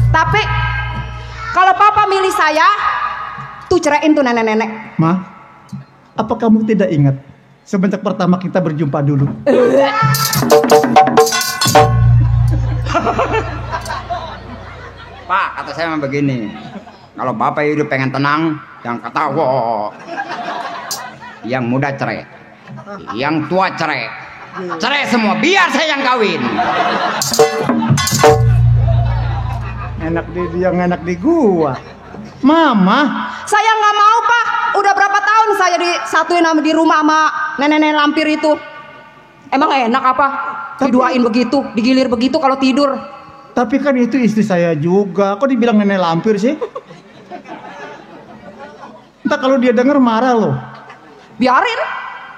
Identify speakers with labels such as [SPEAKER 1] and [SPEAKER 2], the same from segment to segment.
[SPEAKER 1] Tapi kalau papa milih saya, tuh ceraiin tuh nenek-nenek.
[SPEAKER 2] Ma, apa kamu tidak ingat semenjak pertama kita berjumpa dulu?
[SPEAKER 3] Pak, kata saya mah begini. Kalau bapak hidup pengen tenang, jangan ketawa. Yang muda cerai, yang tua cerai, cerai semua. Biar saya yang kawin.
[SPEAKER 2] Enak di dia, enak di gua. Mama,
[SPEAKER 1] Saya nggak mau pak. Udah berapa tahun saya disatuin sama di rumah sama nenek-nenek lampir itu. Emang enak apa? Diduain begitu, digilir begitu kalau tidur.
[SPEAKER 2] tapi kan itu istri saya juga. Kok dibilang nenek lampir sih? Entah kalau dia denger marah loh.
[SPEAKER 1] Biarin.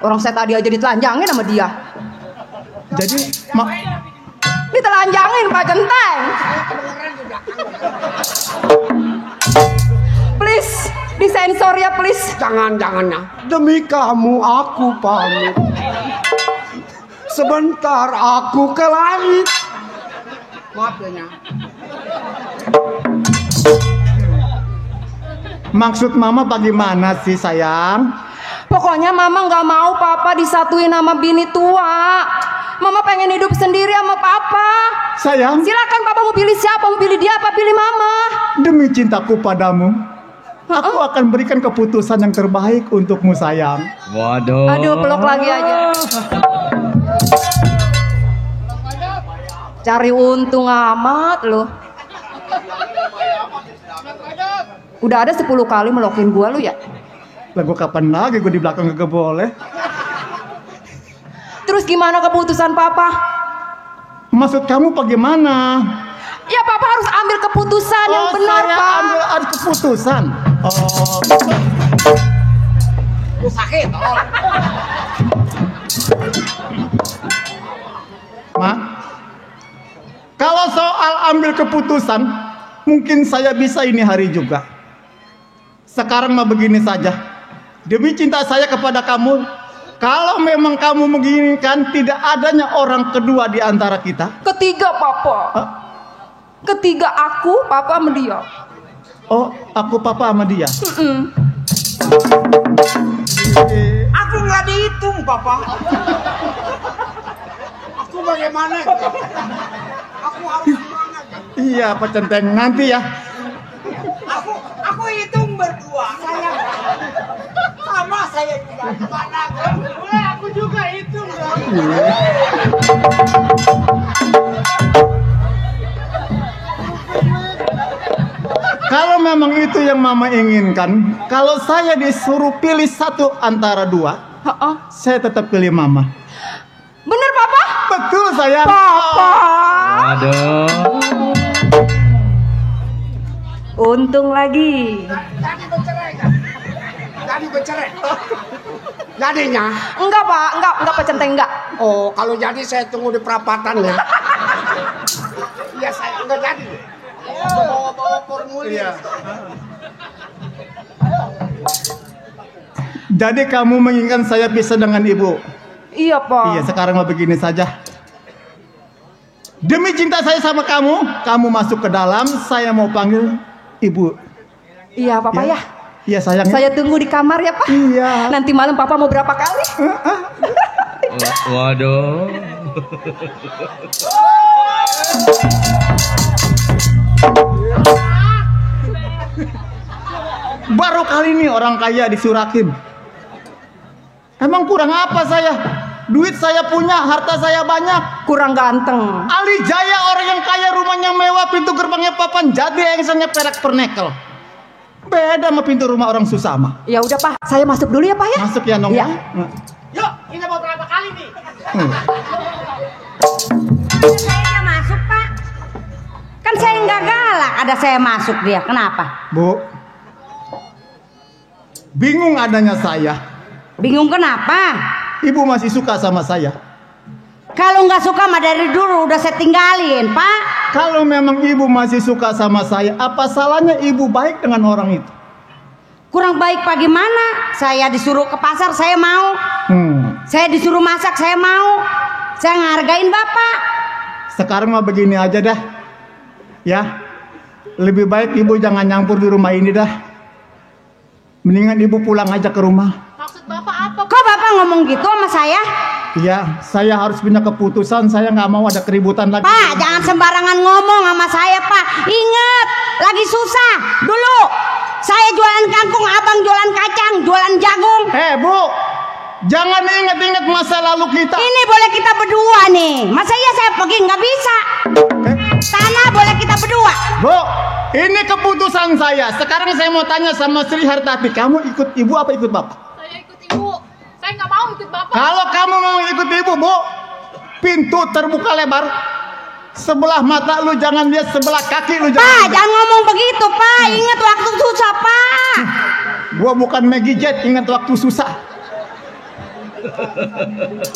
[SPEAKER 1] Orang saya tadi aja ditelanjangin sama dia.
[SPEAKER 2] Jadi,
[SPEAKER 1] Ditelanjangin Pak Centeng. Please, disensor ya please.
[SPEAKER 4] Jangan ya. Demi kamu aku pamit. Sebentar aku ke langit. Maaf ya, Nya.
[SPEAKER 2] maksud mama bagaimana sih sayang?
[SPEAKER 1] Pokoknya mama nggak mau papa disatuin sama bini tua. Mama pengen hidup sendiri sama papa.
[SPEAKER 2] Sayang,
[SPEAKER 1] Silakan papa mau pilih siapa, mau pilih dia apa pilih mama.
[SPEAKER 2] demi cintaku padamu, aku akan berikan keputusan yang terbaik untukmu sayang.
[SPEAKER 5] Waduh.
[SPEAKER 1] Aduh, peluk lagi aja. Cari untung amat loh. Udah ada 10 kali melokin gua lu ya.
[SPEAKER 2] Lah gua kapan lagi gua di belakang gak boleh.
[SPEAKER 1] Terus gimana keputusan papa?
[SPEAKER 2] Maksud kamu bagaimana?
[SPEAKER 1] Ya papa harus ambil keputusan yang benar
[SPEAKER 2] saya
[SPEAKER 1] pak.
[SPEAKER 2] ambil ada keputusan.
[SPEAKER 3] Sakit.
[SPEAKER 2] Ma, kalau soal ambil keputusan, mungkin saya bisa ini hari juga. Sekarang mah begini saja. Demi cinta saya kepada kamu, kalau memang kamu menginginkan tidak adanya orang kedua di antara kita.
[SPEAKER 1] Ketiga papa. Ketiga aku, papa sama dia.
[SPEAKER 2] Oh, aku papa sama dia.
[SPEAKER 4] Aku nggak dihitung, Papa. Aku bagaimana? Aku harus gimana?
[SPEAKER 2] Iya, Pak Centeng, nanti ya.
[SPEAKER 4] Aku hitung berdua. Saya sama saya juga. Gimana? Boleh aku juga hitung.
[SPEAKER 2] Kalau memang itu yang mama inginkan, kalau saya disuruh pilih satu antara dua, saya tetap pilih mama.
[SPEAKER 1] Bener papa?
[SPEAKER 2] Betul sayang.
[SPEAKER 1] Papa.
[SPEAKER 5] Waduh.
[SPEAKER 1] Untung lagi.
[SPEAKER 4] Jadi bercerai. Jadinya?
[SPEAKER 1] Enggak pak, enggak Pak Centeng enggak.
[SPEAKER 4] Oh, kalau jadi saya tunggu di perapatan ya. Iya saya enggak jadi. Bawa formulir.
[SPEAKER 2] Iya. Jadi kamu menginginkan saya pisah dengan ibu?
[SPEAKER 1] Iya pak.
[SPEAKER 2] Iya, sekarang mau begini saja. Demi cinta saya sama kamu, kamu masuk ke dalam, saya mau panggil ibu.
[SPEAKER 1] Iya papa ya.
[SPEAKER 2] Iya sayang.
[SPEAKER 1] Saya tunggu di kamar ya pak.
[SPEAKER 2] Iya.
[SPEAKER 1] Nanti malam papa mau berapa kali?
[SPEAKER 5] Waduh.
[SPEAKER 2] Baru kali ini orang kaya disurakin. Emang kurang apa saya? Duit saya punya, harta saya banyak.
[SPEAKER 1] Kurang ganteng.
[SPEAKER 2] Ali Jaya orang yang kaya, rumahnya mewah, pintu gerbangnya papan jadi, engselnya perak pernekel. Beda sama pintu rumah orang susah mah.
[SPEAKER 1] Ya udah pak, saya masuk dulu ya pak ya.
[SPEAKER 2] Masuk ya Nong.
[SPEAKER 1] Iya.
[SPEAKER 4] Yuk, kita mau berapa kali nih?
[SPEAKER 6] Saya masuk pak. Kan saya nggak galak, ada saya masuk dia. Kenapa?
[SPEAKER 2] Bu, bingung adanya saya.
[SPEAKER 6] Bingung kenapa?
[SPEAKER 2] Ibu masih suka sama saya.
[SPEAKER 6] Kalau nggak suka mah dari dulu udah saya tinggalin pak.
[SPEAKER 2] Kalau memang ibu masih suka sama saya, apa salahnya ibu baik dengan orang itu?
[SPEAKER 6] Kurang baik pak gimana? Saya disuruh ke pasar saya mau. Saya disuruh masak saya mau. Saya ngehargain bapak.
[SPEAKER 2] Sekarang mah begini aja dah. Ya, lebih baik ibu jangan nyampur di rumah ini dah. Mendingan ibu pulang aja ke rumah.
[SPEAKER 1] Maksud bapak apa?
[SPEAKER 6] Kok bapak ngomong gitu sama saya?
[SPEAKER 2] Iya, saya harus punya keputusan. Saya nggak mau ada keributan lagi.
[SPEAKER 6] Pak, jangan sembarangan ngomong sama saya, Pak. Ingat, lagi susah. Dulu saya jualan kangkung, abang jualan kacang, jualan jagung.
[SPEAKER 2] Bu, jangan ingat-ingat masa lalu kita.
[SPEAKER 6] Ini boleh kita berdua nih. Masa iya saya pergi nggak bisa? Tanah boleh kita berdua.
[SPEAKER 2] Bu, ini keputusan saya. Sekarang saya mau tanya sama Sri Hartati, kamu ikut ibu apa ikut bapak?
[SPEAKER 1] Saya ikut ibu. Saya nggak mau ikut bapak.
[SPEAKER 2] Kalau kamu mau ikut ibu, Bu, pintu terbuka lebar. Sebelah mata lu jangan lihat, sebelah kaki lu jangan
[SPEAKER 6] Pak,
[SPEAKER 2] lihat.
[SPEAKER 6] jangan ngomong begitu, Pak. Ingat waktu susah, Pak.
[SPEAKER 2] Gua bukan Maggie Jet, ingat waktu susah.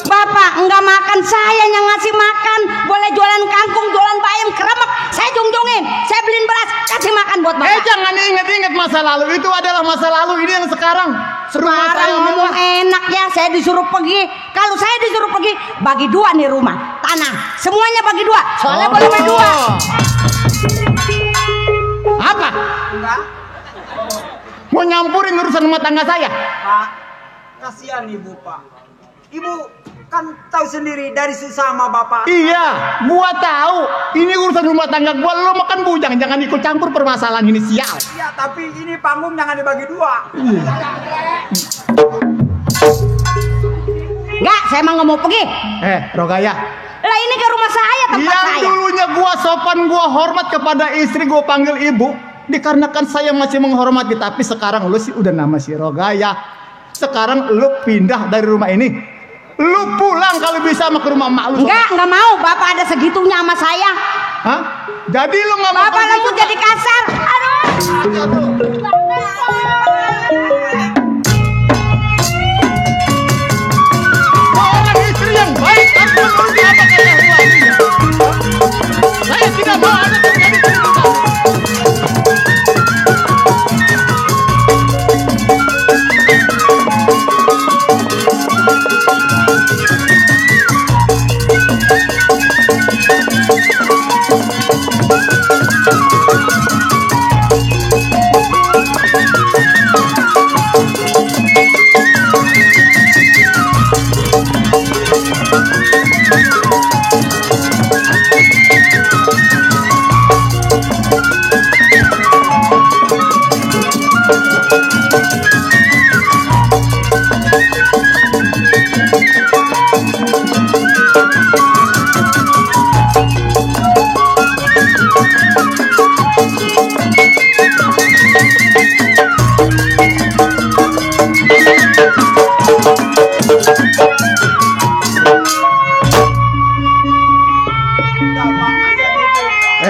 [SPEAKER 6] Bapak enggak makan, saya yang ngasih makan. Boleh jualan kangkung, jualan bayam, keremek, saya jungjungin. Saya beliin beras, kasih makan buat bapak.
[SPEAKER 2] Jangan ingat-ingat masa lalu. Itu adalah masa lalu, ini yang sekarang.
[SPEAKER 6] Sekarang ngomong enak ya, saya disuruh pergi. Kalau saya disuruh pergi, bagi dua nih rumah, tanah, semuanya bagi dua. Soalnya boleh berdua.
[SPEAKER 2] Apa?
[SPEAKER 7] Enggak,
[SPEAKER 2] Mau nyampurin urusan rumah tangga saya?
[SPEAKER 7] Pak. Kasihan ibu, Pak. Ibu kan tahu sendiri dari susah sama bapak.
[SPEAKER 2] Iya, gua tahu. Ini urusan rumah tangga gua. Lu makan bujang, jangan ikut campur permasalahan ini, sial.
[SPEAKER 7] Iya, tapi ini panggung jangan dibagi dua.
[SPEAKER 6] Enggak, saya emang nggak mau pergi.
[SPEAKER 2] Rogaya.
[SPEAKER 6] Lah ini ke rumah saya, tempat
[SPEAKER 2] Yang
[SPEAKER 6] saya.
[SPEAKER 2] dulunya gua sopan, gua hormat kepada istri, gua panggil ibu. Dikarenakan saya masih menghormati, tapi sekarang lu sih udah nama si Rogaya. Sekarang lu pindah dari rumah ini. Lu pulang kalau bisa sama ke rumah emak lu.
[SPEAKER 6] Enggak mau. Bapak ada segitunya sama saya.
[SPEAKER 2] Hah? Jadi lu nggak mau
[SPEAKER 6] Bapak
[SPEAKER 2] pergi
[SPEAKER 6] lembut
[SPEAKER 2] juga?
[SPEAKER 6] jadi kasar. Aduh.
[SPEAKER 2] Seorang istri yang baik tanpa mengerti apa kata suaminya. Saya tidak mau ada terjadi keributan.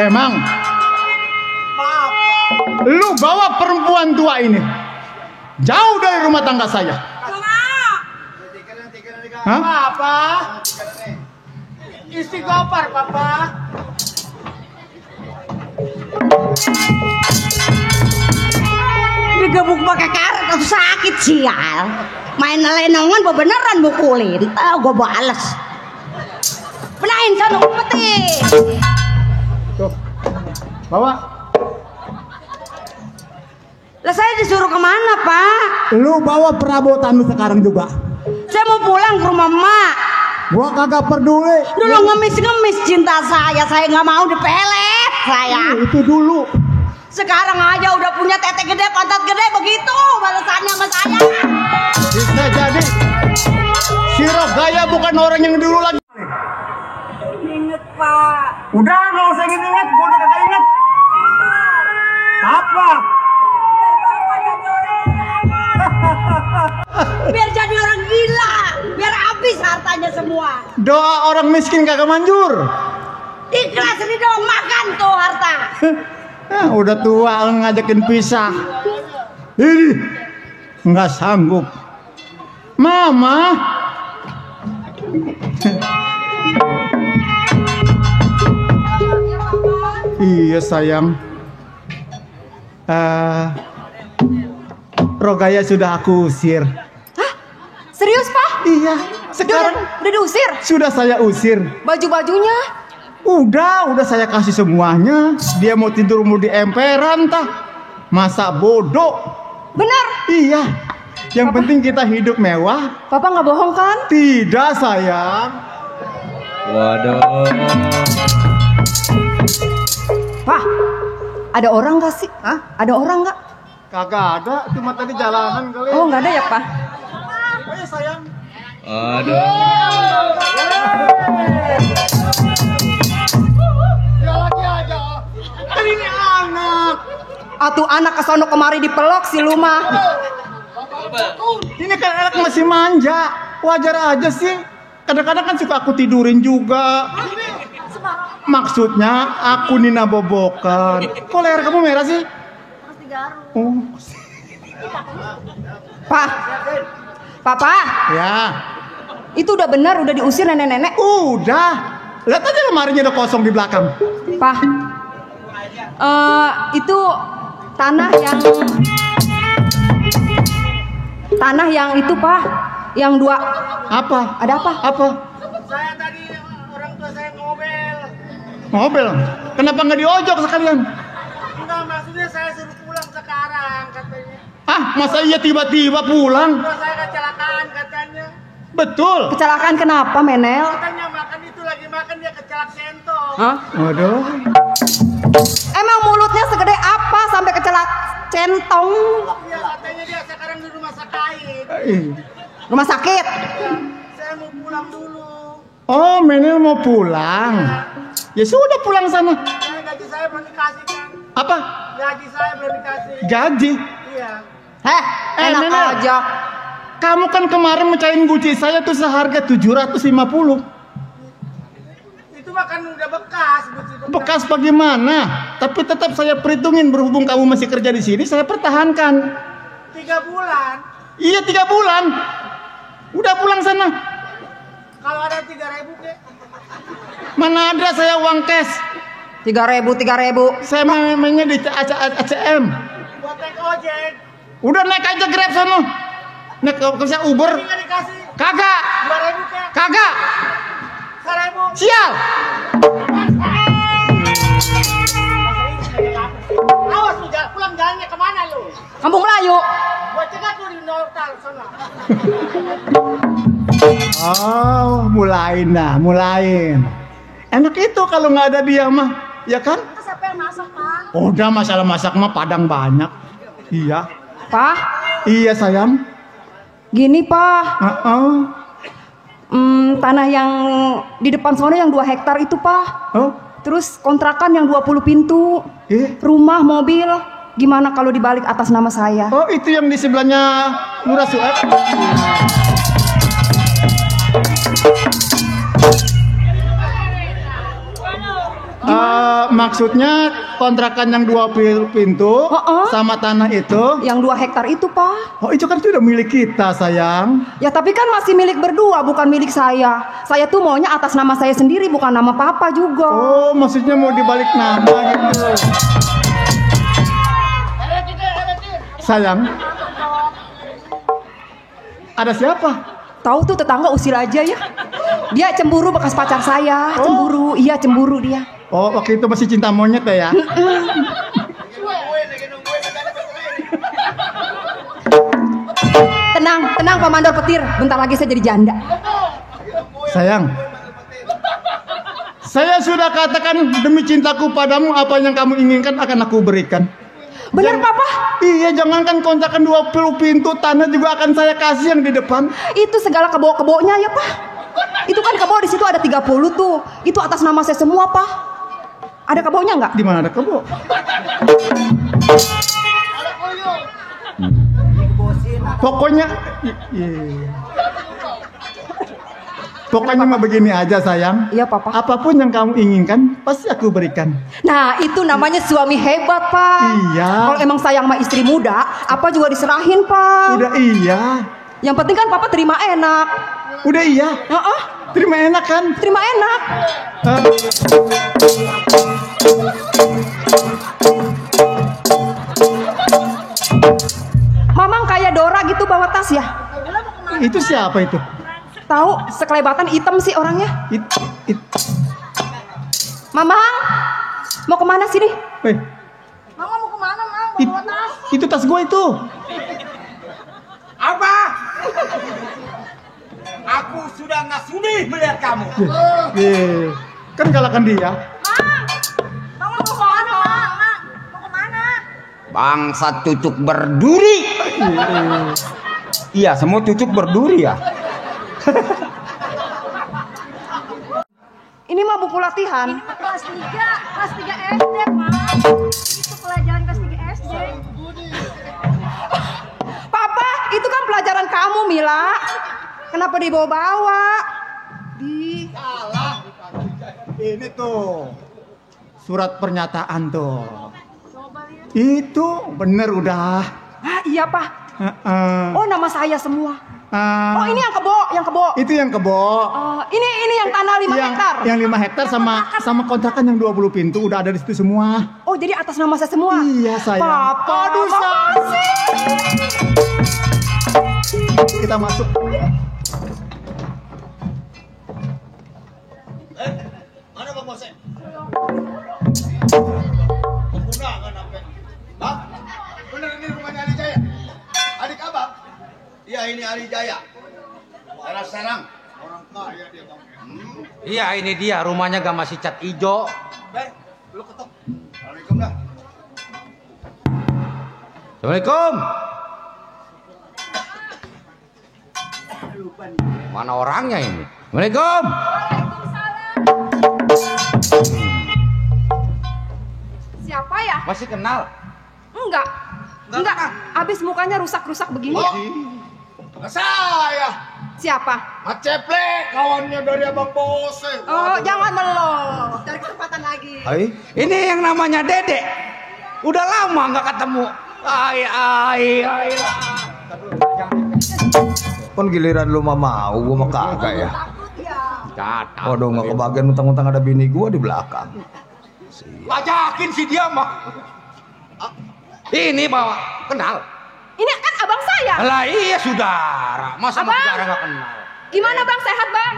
[SPEAKER 2] Mang,
[SPEAKER 7] Maaf.
[SPEAKER 2] lu bawa perempuan tua ini jauh dari rumah tangga saya. Hah?
[SPEAKER 7] Papa. Istighfar, Papa.
[SPEAKER 6] Digebuk pakai karet atau sakit sial. Main lenongan beneran mukulin. Tahu gue bales. Benain sana umpetin.
[SPEAKER 2] Tuh, bawa.
[SPEAKER 6] Lah saya disuruh kemana, Pak?
[SPEAKER 2] Lu bawa perabotan lu sekarang juga.
[SPEAKER 6] Saya mau pulang ke rumah emak.
[SPEAKER 2] Gua kagak peduli.
[SPEAKER 6] Dulu ngemis-ngemis cinta saya nggak mau dipelet saya.
[SPEAKER 2] Itu dulu.
[SPEAKER 6] Sekarang aja udah punya tete gede, pantat gede, begitu balasannya sama saya.
[SPEAKER 2] Bisa jadi si Rogaya bukan orang yang dulu lagi.
[SPEAKER 6] Ingat, Pak.
[SPEAKER 2] Udah nggak usah inget-inget, gua udah kagak inget. Apa?
[SPEAKER 6] Biar jadi orang gila, biar habis hartanya semua.
[SPEAKER 2] Doa orang miskin kagak manjur.
[SPEAKER 6] Ikhlas ini dong, makan tuh harta.
[SPEAKER 2] Udah tua ngajakin pisah. Ih, nggak sanggup. Mama. Iya sayang. Rogaya sudah aku usir.
[SPEAKER 1] Serius, Pak?
[SPEAKER 2] Iya, sekarang
[SPEAKER 1] Udah diusir?
[SPEAKER 2] sudah saya usir.
[SPEAKER 1] Baju-bajunya?
[SPEAKER 2] Udah saya kasih semuanya. Dia mau tidur mau di emperan tah. Masa bodoh?
[SPEAKER 1] Benar.
[SPEAKER 2] Iya. Yang penting kita hidup mewah.
[SPEAKER 1] Papa nggak bohong kan?
[SPEAKER 2] Tidak sayang.
[SPEAKER 5] Waduh.
[SPEAKER 1] Pak, ada orang nggak sih?
[SPEAKER 2] Hah?
[SPEAKER 1] Ada orang nggak?
[SPEAKER 2] Kagak ada. Cuma tadi jalanan kali.
[SPEAKER 1] Oh, nggak ada ya, Pak?
[SPEAKER 2] Ayo sayang.
[SPEAKER 5] Aduh.
[SPEAKER 2] Ya lagi aja. Kan ini anak.
[SPEAKER 1] Atuh anak kesono kemari dipelok si Luma.
[SPEAKER 2] Ini kan anak masih manja. Wajar aja sih. Kadang-kadang kan suka aku tidurin juga. Maksudnya aku Nina bobokan. Kok leher kamu merah sih? Oh.
[SPEAKER 1] Pak, Papa,
[SPEAKER 2] Ya.
[SPEAKER 1] itu udah benar, udah diusir nenek-nenek.
[SPEAKER 2] Udah. Lihat aja lemarinya udah kosong di belakang.
[SPEAKER 1] Pak, itu tanah yang itu Pak, yang 2.
[SPEAKER 2] Apa?
[SPEAKER 1] Ada apa?
[SPEAKER 2] Apa?
[SPEAKER 7] Saya tadi orang tua saya ngobel.
[SPEAKER 2] Mobil. Kenapa nggak diojok sekalian?
[SPEAKER 7] Enggak, maksudnya saya suruh pulang sekarang katanya.
[SPEAKER 2] Ah, masa iya tiba-tiba pulang?
[SPEAKER 7] Terus saya kecelakaan katanya.
[SPEAKER 2] Betul.
[SPEAKER 1] Kecelakaan kenapa, Menel?
[SPEAKER 7] Katanya makan itu lagi makan dia kecelak sentong.
[SPEAKER 1] Hah?
[SPEAKER 2] Waduh.
[SPEAKER 1] Emang mulutnya segede apa sampai kecelak centong?
[SPEAKER 7] Iya, katanya dia sekarang di rumah sakit.
[SPEAKER 1] Rumah sakit.
[SPEAKER 7] Saya mau pulang dulu.
[SPEAKER 2] Oh, Menel mau pulang. Ya sudah pulang sana.
[SPEAKER 7] Ya, gaji saya belum dikasih kan.
[SPEAKER 2] Apa?
[SPEAKER 7] Gaji saya belum dikasih.
[SPEAKER 2] Gaji.
[SPEAKER 7] Iya.
[SPEAKER 1] Enak
[SPEAKER 2] Menel.
[SPEAKER 1] aja.
[SPEAKER 2] Kamu kan kemarin mecahin guci saya tuh seharga 750.
[SPEAKER 7] Itu makan udah bekas,
[SPEAKER 2] Bekas bagaimana? Tapi tetap saya perhitungin, berhubung kamu masih kerja di sini, saya pertahankan.
[SPEAKER 7] 3 bulan.
[SPEAKER 2] Iya 3 bulan. Udah pulang sana.
[SPEAKER 7] Kalau ada 3.000 kek.
[SPEAKER 2] Mana ada saya uang cash.
[SPEAKER 1] 3.000.
[SPEAKER 2] Saya mainnya di ACM.
[SPEAKER 7] Buat naik ojek.
[SPEAKER 2] Udah naik aja Grab sono. Naik ke saya Uber.
[SPEAKER 7] Ini nggak dikasih.
[SPEAKER 2] Kagak.
[SPEAKER 7] 2.000 kek.
[SPEAKER 2] Kagak.
[SPEAKER 7] 1.000.
[SPEAKER 2] Sial.
[SPEAKER 7] Awas lu, pulang jalannya kemana lu?
[SPEAKER 1] Kampung Melayu.
[SPEAKER 7] Gua cegat lu di Nortal sana.
[SPEAKER 2] Oh, mulain. Enak itu kalau nggak ada dia mah, ya kan?
[SPEAKER 6] Siapa yang masak, Pak?
[SPEAKER 2] Udah masalah masak mah Padang banyak. Iya.
[SPEAKER 1] Pak,
[SPEAKER 2] Iya sayang.
[SPEAKER 1] gini Pak. Tanah yang di depan sono yang 2 hektar itu Pak.
[SPEAKER 2] Oh,
[SPEAKER 1] Terus kontrakan yang 20 pintu. Rumah, mobil. Gimana kalau dibalik atas nama saya?
[SPEAKER 2] oh itu yang di sebelahnya Lurah Suat. Maksudnya kontrakan yang 20 pintu sama tanah itu.
[SPEAKER 1] Yang 2 hektar itu Pak.
[SPEAKER 2] Oh itu kan sudah milik kita sayang.
[SPEAKER 1] Ya tapi kan masih milik berdua, bukan milik saya. Saya tuh maunya atas nama saya sendiri, bukan nama Papa juga.
[SPEAKER 2] Oh maksudnya mau dibalik nama gitu. Sayang. Ada siapa?
[SPEAKER 1] Tahu tuh tetangga usil aja ya. Dia cemburu bekas pacar saya, cemburu. Iya cemburu dia.
[SPEAKER 2] Oh waktu itu masih cinta monyet ya?
[SPEAKER 1] Tenang Pak Mandor Petir. Bentar lagi saya jadi janda.
[SPEAKER 2] Sayang, saya sudah katakan demi cintaku padamu apa yang kamu inginkan akan aku berikan.
[SPEAKER 1] Bener Papa?
[SPEAKER 2] Iya, jangankan kontrakan 20 pintu, tanah juga akan saya kasih yang di depan.
[SPEAKER 1] Itu segala kebo-kebonya ya Pak. Itu kan kebo di situ ada 30 tuh. Itu atas nama saya semua Pak. Ada kebonya nggak?
[SPEAKER 2] Di mana ada kebo? Pokoknya Pokoknya mah begini aja sayang.
[SPEAKER 1] Iya Papa.
[SPEAKER 2] Apapun yang kamu inginkan pasti aku berikan.
[SPEAKER 1] Nah itu namanya suami hebat Pak.
[SPEAKER 2] Iya.
[SPEAKER 1] Kalau emang sayang sama istri muda, apa juga diserahin Pak.
[SPEAKER 2] Udah iya.
[SPEAKER 1] Yang penting kan Papa terima enak.
[SPEAKER 2] Udah iya. Terima enak kan?
[SPEAKER 1] Terima enak. Mamang kayak Dora gitu bawa tas ya?
[SPEAKER 2] Itu siapa itu?
[SPEAKER 1] Tahu sekelebatan hitam sih orangnya. Mamang, mau kemana sih nih?
[SPEAKER 2] Eh,
[SPEAKER 6] Mama mau kemana, Mang? Mau
[SPEAKER 2] it-
[SPEAKER 6] bawa tas?
[SPEAKER 2] itu tas gue itu.
[SPEAKER 7] Apa? Aku sudah nggak sudi melihat kamu.
[SPEAKER 2] Kan kalahkan dia.
[SPEAKER 6] Mama mau kemana, Mang? Mang, mau kemana?
[SPEAKER 3] Bangsa cucuk berduri. Iya, semua cucuk berduri ya.
[SPEAKER 1] Ini mah buku latihan.
[SPEAKER 6] Ini mah kelas 3 SD, Mang. Itu pelajaran kelas 3 SD.
[SPEAKER 1] Papa, itu kan pelajaran kamu, Mila. Kenapa dibawa-bawa?
[SPEAKER 2] Ini tuh surat pernyataan tuh. Itu bener udah.
[SPEAKER 1] Ah, iya, Pak. Oh, nama saya semua.
[SPEAKER 2] Ah,
[SPEAKER 1] Oh, ini yang kebo.
[SPEAKER 2] itu yang kebo.
[SPEAKER 1] Ini yang tanah 5 hektar.
[SPEAKER 2] Yang 5 hektar sama kontrakan yang 20 pintu udah ada di situ semua.
[SPEAKER 1] Oh, jadi atas nama saya semua?
[SPEAKER 2] Iya, sayang.
[SPEAKER 1] Papa,
[SPEAKER 2] Aduh,
[SPEAKER 1] makasih.
[SPEAKER 2] Kita masuk.
[SPEAKER 4] Mana Bang Bose? Menggunakan apa? Bang, bener ini rumahnya Ali Jaya? Adik abang? Iya, ini Ali Jaya. Daerah Serang. Orang kaya dia, Bang.
[SPEAKER 8] Iya, ini dia rumahnya gak masih cat ijo.
[SPEAKER 4] Lu ketok. Assalamualaikum dah.
[SPEAKER 8] Assalamualaikum. Mana orangnya ini? Assalamualaikum.
[SPEAKER 1] Siapa ya?
[SPEAKER 8] Masih kenal?
[SPEAKER 1] Enggak. Abis mukanya rusak-rusak begini.
[SPEAKER 4] Saya.
[SPEAKER 1] Siapa?
[SPEAKER 4] Maceplek, kawannya dari Abang Bose.
[SPEAKER 1] Oh, jangan meloloh. Cari kesempatan lagi.
[SPEAKER 8] Ini yang namanya Dede. Udah lama nggak ketemu. Ai.
[SPEAKER 9] Kan giliran lu mah mau, gua mah kagak ya.
[SPEAKER 8] Catat.
[SPEAKER 9] Waduh, nggak kebagian utang-utang ada bini gua di belakang.
[SPEAKER 8] Ajakin si dia mah. Ini bawa kenal.
[SPEAKER 1] Ini kan abang saya.
[SPEAKER 8] Lah iya saudara. Masa
[SPEAKER 1] Abang.
[SPEAKER 8] saudara nggak kenal?
[SPEAKER 1] Gimana bang? Sehat bang?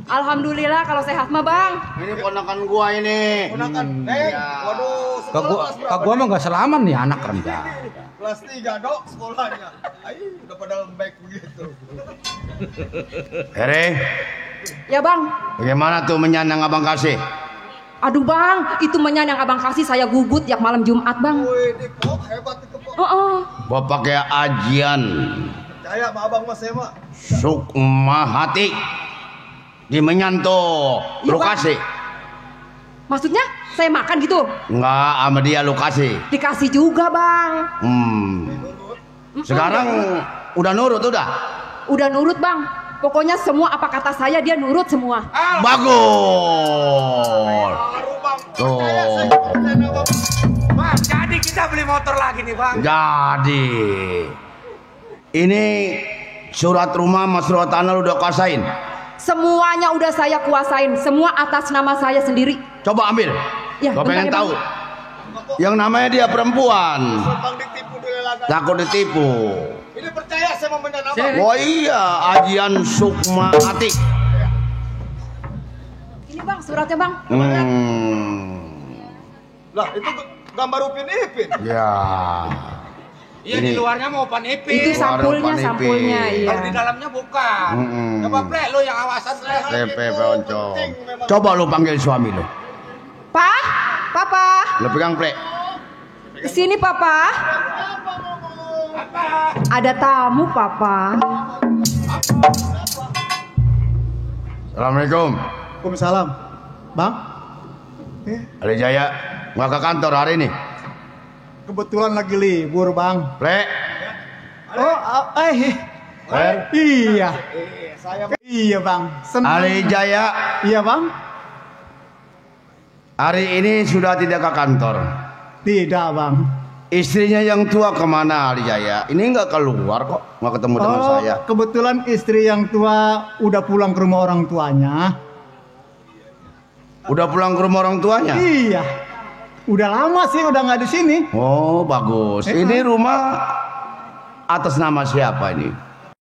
[SPEAKER 1] Alhamdulillah kalau sehat mah bang.
[SPEAKER 4] Ini ponakan gua ini. Ponakan. Waduh,
[SPEAKER 8] Kak gua mah nggak selamat nih anak rendah.
[SPEAKER 4] kelas 3, Dok, sekolahnya. Ayo, udah pada baik begitu.
[SPEAKER 1] Ya bang.
[SPEAKER 4] Bagaimana tuh menyandang Abang kasih?
[SPEAKER 1] Aduh bang, itu menyandang abang kasih saya gugut tiap malam Jumat bang.
[SPEAKER 4] Wih, ini kok hebat itu kok.
[SPEAKER 3] Gua pakai ajian
[SPEAKER 4] Percaya sama Abang Mas ya, Mak.
[SPEAKER 3] sukma hati di menyanto
[SPEAKER 1] Iya,
[SPEAKER 3] lu
[SPEAKER 1] Bang.
[SPEAKER 3] kasih
[SPEAKER 1] Maksudnya saya makan gitu?
[SPEAKER 3] nggak sama dia lu kasih.
[SPEAKER 1] Dikasih juga bang.
[SPEAKER 3] Sekarang udah nurut udah.
[SPEAKER 1] Udah nurut bang. Pokoknya semua apa kata saya dia nurut semua.
[SPEAKER 3] Bagus. Tuh.
[SPEAKER 8] Bang, jadi kita beli motor lagi nih bang.
[SPEAKER 3] Jadi ini surat rumah sama surat tanah lu udah kuasain.
[SPEAKER 1] Semuanya udah saya kuasain. Semua atas nama saya sendiri.
[SPEAKER 3] Coba ambil.
[SPEAKER 1] Ya,
[SPEAKER 3] Gua pengen
[SPEAKER 1] bentar ya,
[SPEAKER 3] tahu. Yang namanya dia perempuan.
[SPEAKER 4] Bang ditipu dulu lah.
[SPEAKER 3] Takut ditipu.
[SPEAKER 4] Ini percaya sama menyandang Abang.
[SPEAKER 3] Oh iya, ajian sukma hati.
[SPEAKER 1] Ini bang suratnya bang.
[SPEAKER 4] Lah, itu gambar Upin Ipin.
[SPEAKER 3] Ya.
[SPEAKER 8] Iya
[SPEAKER 3] Ini.
[SPEAKER 8] di luarnya mau panipin.
[SPEAKER 1] Itu sampulnya,
[SPEAKER 3] Panipin.
[SPEAKER 1] sampulnya iya.
[SPEAKER 8] Kalau di dalamnya bukan. Coba plek lu yang awasan plek.
[SPEAKER 3] Tempe ponco. Coba lu panggil suami lu.
[SPEAKER 1] Pak, papa,
[SPEAKER 3] Lu pegang plek.
[SPEAKER 1] kesini papa. Ada tamu papa.
[SPEAKER 3] Assalamualaikum.
[SPEAKER 2] Waalaikumsalam. Bang,
[SPEAKER 3] Ali Jaya nggak ke kantor hari ini.
[SPEAKER 2] kebetulan lagi libur bang.
[SPEAKER 3] Plek.
[SPEAKER 2] Oh, iya. Iya bang. Senang.
[SPEAKER 3] Ali Jaya
[SPEAKER 2] Iya bang.
[SPEAKER 3] hari ini sudah tidak ke kantor.
[SPEAKER 2] Tidak bang.
[SPEAKER 3] Istrinya yang tua kemana Ali Jaya? Ini nggak keluar kok, nggak ketemu dengan saya.
[SPEAKER 2] Kebetulan istri yang tua udah pulang ke rumah orang tuanya.
[SPEAKER 3] Udah pulang ke rumah orang tuanya?
[SPEAKER 2] Iya. Udah lama sih udah nggak di sini.
[SPEAKER 3] Oh bagus. Ini rumah atas nama siapa ini?